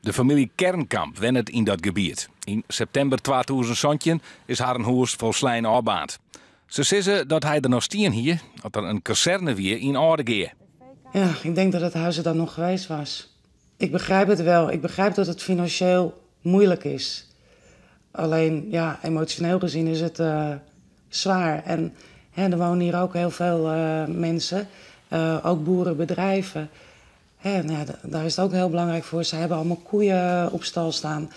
De famylje Kernkamp wennet yn dat gebiet. Yn septimber 2017 is harren hûs folslein ôfbaarnd. Se sizze dat hy der noch stien hie as der in kazerne wie yn Aldegea. Ja, ik denk dat het huis er dan nog geweest was. Ik begrijp het wel. Ik begrijp dat het financieel moeilijk is. Alleen, ja, emotioneel gezien is het zwaar. En hè, er wonen hier ook heel veel mensen, ook boerenbedrijven. Hè, nou ja, daar is het ook heel belangrijk voor. Ze hebben allemaal koeien op stal staan.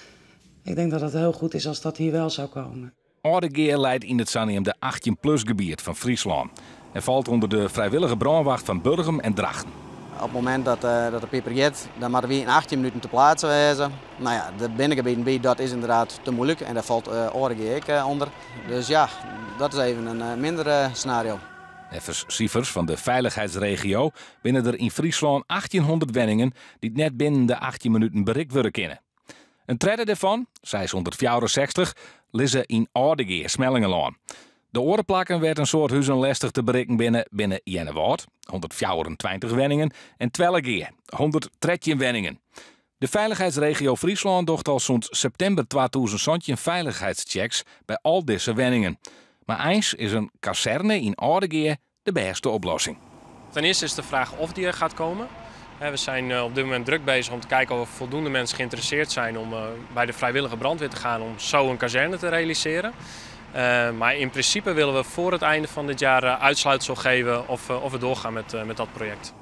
Ik denk dat het heel goed is als dat hier wel zou komen. Aldegea leit yn it saneamde 18-plus gebiet fan Fryslân en falt ûnder de frijwillige brânwacht fan Burgum en Drachten. Op it momint dat de piper giet, dan moatte wy yn 18 minuten te pleatse wêze. No ja, der binne gebieten by, dat is ynderdaad te muoilik en dêr falt Aldegea ek ûnder. Dus ja, dat is even in minder scenario. Neffens sifers fan de Veiligheidsregio binne der yn Fryslân 1800 wenningen dy't net binnen de 18 minuten berikt wurde kinne. In tredde dêrfan, 664, lizze yn Aldegea, Smellingerlân. De oare plakken wêr't in soad huzen lestich te berikken binne, binne Earnewâld, 124 wenningen, en Twellegea, 113 wenningen. De Veiligheidsregio Fryslân docht al sûnt septimber 2017 feilichheidschecks by al dizze wenningen. Mar eins is in kazerne yn Aldegea de bêste oplossing. Ten eerste is de vraag of die er gaat komen. We zijn op dit moment druk bezig om te kijken of voldoende mensen geïnteresseerd zijn om bij de vrijwillige brandweer te gaan om zo een kazerne te realiseren. Maar in principe willen we voor het einde van dit jaar uitsluitsel geven of we doorgaan met dat project.